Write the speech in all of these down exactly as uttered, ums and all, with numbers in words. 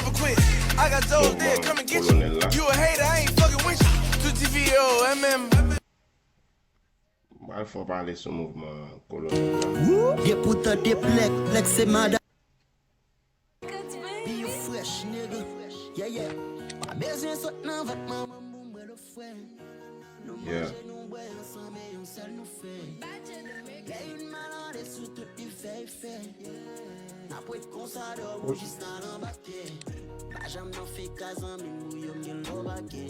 Mouvman kolonèl la. M pral fè w pale sou mouvman kolonèl la. Depi w tande plèk, plèk se madan. Be fresh, nigga. Yeah, yeah. Pa bezwen sot nan vant manman m pou m wè le frè. Nou manje, nou bwè ansanm e yon sèl nou fè. Lè youn malad e sou tout li fè efè. N ap ret konsa dòmi jis nan anbake. Pa janm nan fika zanmi m ou yo m gen lò bake.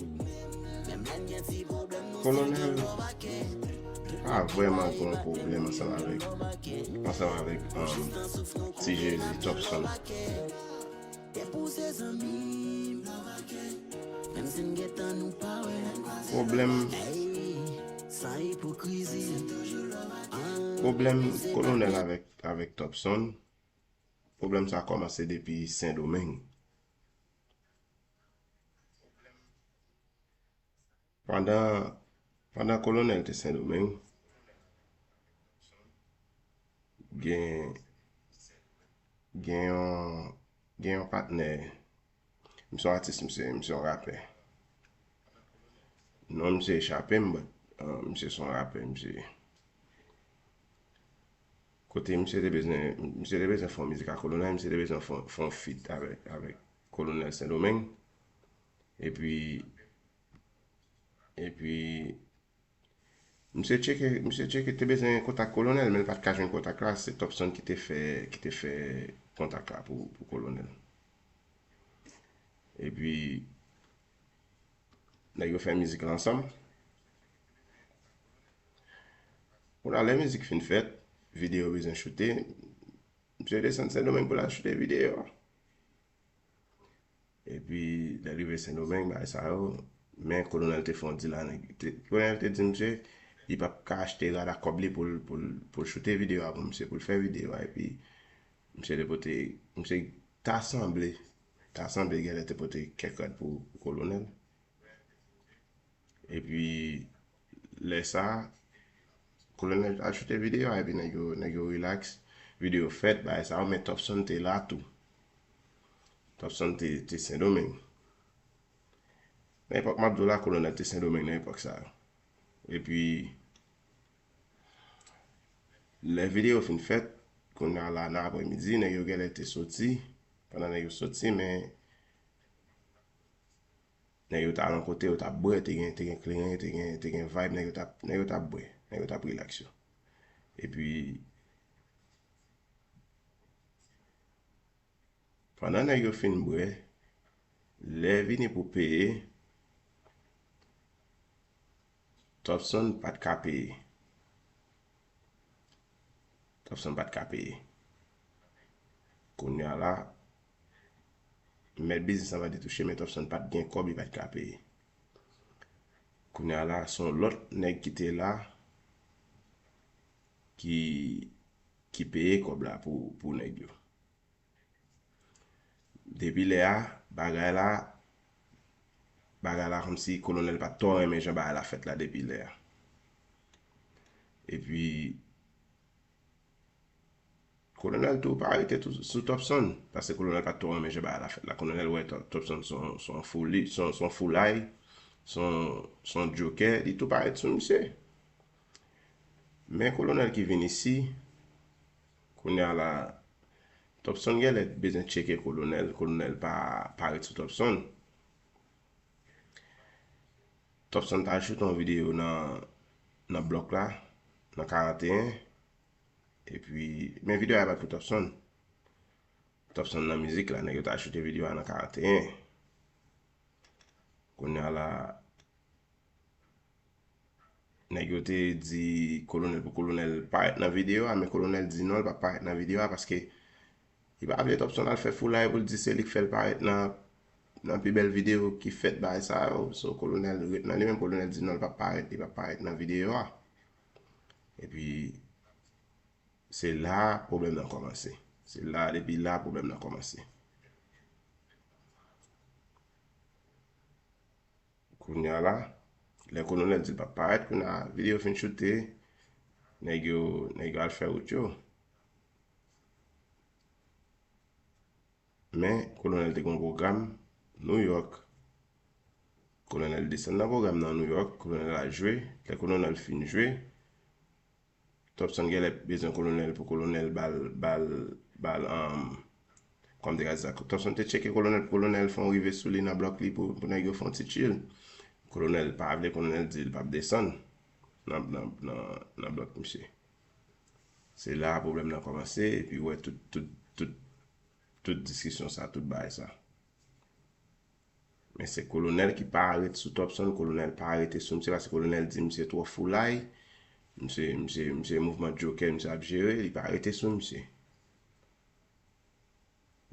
Menm lè n gen ti pwoblèm nou se gen lò bake. Kolonèl pa vrèman gen yon pwoblèm ansanm avèk, ansanm avèk, um, Ti Jezi, Topson. Pwoblèm, pwoblèm Kolonèl avèk, avèk Topson, pwoblèm sa kòmanse depi Sendomeng. Pandan, pandan Kolonèl te Sendomeng, gen, gen yon, gen yon patnè. Misye yon atis, misye, misye yon rapè. Non misye echape m, but, uh, misye se yon rapè, misye. Kote misye te bezwen, misye te bezwen fè yon mizik ak Kolonèl, misye te bezwen fè, fè yon feat avèk, avèk Kolonèl Sendomeng. Epi, epi, misye tcheke, misye tcheke, te bezwen kontak Kolonèl, men l pa t ka jwenn kontak la, se Topson ki te fè, ki te fè kontak la pou, pou Kolonèl. Epi, nèg yo fè mizik la ansanm. Kounye a, lè mizik fin fèt, videyo bezwen choute, misye desann Sendomeng pou l al choute videyo a. Epi, lè l rive Sendomeng, bagay sa yo, men Kolonèl te fè yon deal a nèg. Te, Kolonèl te di misye, li p ap ka achte rad ak kòb li pou l, pou l, pou l choute videyo a pou misye, pou l fè videyo a. Epi, misye te pote, misye ta sanble, ta sanble genlè te pote kèk rad pou, pou Kolonèl. Epi, lè sa, Kolonèl achoute videyo a, epi nèg yo, nèg yo rilaks. Videyo fèt, bagay sa yo, men Topson te la tou. Topson te, te Sendomeng. Nan epòk m ap di w la, Kolonèl te Sendomeng nan epòk sa yo. Epi, lè videyo fin fèt, kounye a la, nan aprèmidi, nèg yo genlè te soti. Pandan nèg yo soti, men nèg yo t al yon kote, yo t ap bwè, te gen, te gen kleren, te gen, te gen vibe, nèg yo t ap, nèg yo t ap bwè, nèg yo t ap rilaks yo. Epi, pandan nèg yo fin bwè, lè vini pou peye, Topson pa t ka peye. Topson pa t ka peye. Kounye a la, mèt biznis lan pa t touche, men Topson pa t gen kòb, li pa t ka peye. Kounye a la, se yon lòt nèg ki te la, ki, ki peye kòb la pou, pou nèg yo. Depi lè a, bagay la, bagay la kòmsi Kolonèl pa t twò renmen jan bagay la fèt la depi lè a. Epi, Kolonèl tou pa rete tou sou Topson, paske Kolonèl pa t twò renmen jan bagay la fèt la. Kolonèl wè Top-, Topson se yon, se yon fouli, se yon, se yon foulay, se yon, se yon jokè, li tou pa rete sou misye. Men Kolonèl ki vin isi, kounye a la, Topson genlè bezwen tcheke Kolonèl, Kolonèl pa, pa ret sou Topson. Topson t al choute yon videyo nan, nan blòk la, nan karanteyen. Epi, men videyo a pa t pou Topson. Topson nan mizik la, nèg yo t al choute videyo a nan karanteyen. Kounye a la, nèg yo te di Kolonèl pou Kolonèl parèt nan videyo a, men Kolonèl di non, l p ap parèt nan videyo a paske li pa vle Topson al fè foulay pou l di se li k fè l parèt nan, nan pi bèl videyo ki fèt bagay sa yo. So, Kolonèl ret nan li menm, Kolonèl di non, l p ap parèt, li p ap parèt nan videyo a. Epi, se la pwoblèm nan kòmanse. Se la, depi la, pwoblèm nan kòmanse. Kounye a la, lè Kolonèl di l p ap parèt, kounye a, videyo fin choute, nèg yo, nèg yo al fè wout yo. Men, Kolonèl te gen yon pwogram Nouyòk. Kolonèl desann nan pwogram nan Nouyòk, Kolonèl al jwe. Lè Kolonèl fin jwe, Topson genlè bezwen Kolonèl pou Kolonèl ba l, ba l, ba l, um, kòm te ka di sa. Topson te tcheke Kolonèl pou Kolonèl fè yon rive sou li nan blòk li pou, pou nèg yo fè yon ti chill. Kolonèl pa vle, Kolonèl di l p ap desann nan, nan, nan, nan blòk misye. Se la pwoblèm nan kòmanse, epi w wè tout, tout, tout, tout diskisyon sa, tout bagay sa. Men se Kolonèl ki pa ret sou Topson, Kolonèl pa rete sou misye, paske Kolonèl di misye twò foulay, misye, misye, misye mouvman jokè misye ap jere, li pa rete sou misye.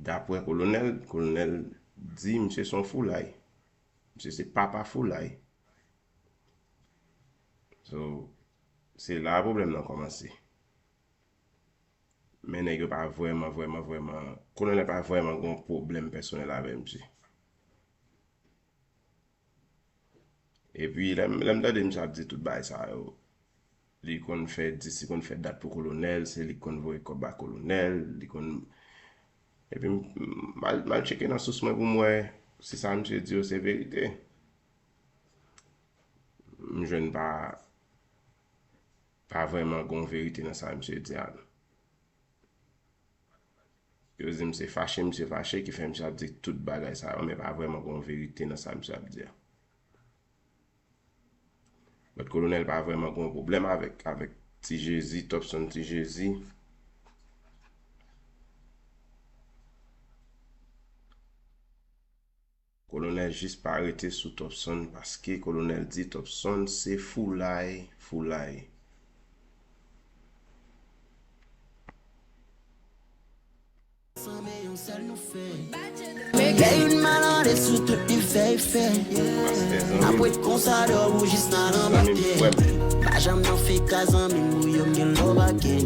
Daprè Kolonèl, Kolonèl di misye se yon foulay. Misye se papa foulay. So, se la pwoblèm nan kòmanse. Men nèg yo pa vrèman, vrèman, vrèman, Kolonèl pa vrèman gen yon pwoblèm pèsonèl avè misye. Epi, lè m, lè m tande misye ap di tout bagay sa yo, li konn fè dis, li konn fè dat pou Kolonèl, se li k konn voye kòb ba Kolonèl, li konn, epi m, m al, m al tcheke nan sous mwen pou m wè si sa misye di yo se verite. M jwenn pa, pa vrèman gen yon verite nan sa misye di a. Yo di m se fache misye fache ki fè misye ap di tout bagay sa yo, men pa vrèman gen yon verite nan sa misye ap di a. But Kolonèl pa vrèman gen yon pwoblèm avèk, avèk Ti Jezi, Topson Ti Jezi. Kolonèl jis pa rete sou Topson paske Kolonèl di Topson se foulay, foulay. Sanble yon sèl nou fè. Lè youn malade sou tout li fè efè. Apre konsa dò ou jis nan anba pye. Pa janm nan fika zanmi m ou yo m gen love ake.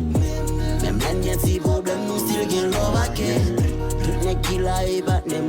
Menm lè n gen ti pwoblèm nou still gen love ake. Tout nèg ki la e patnè m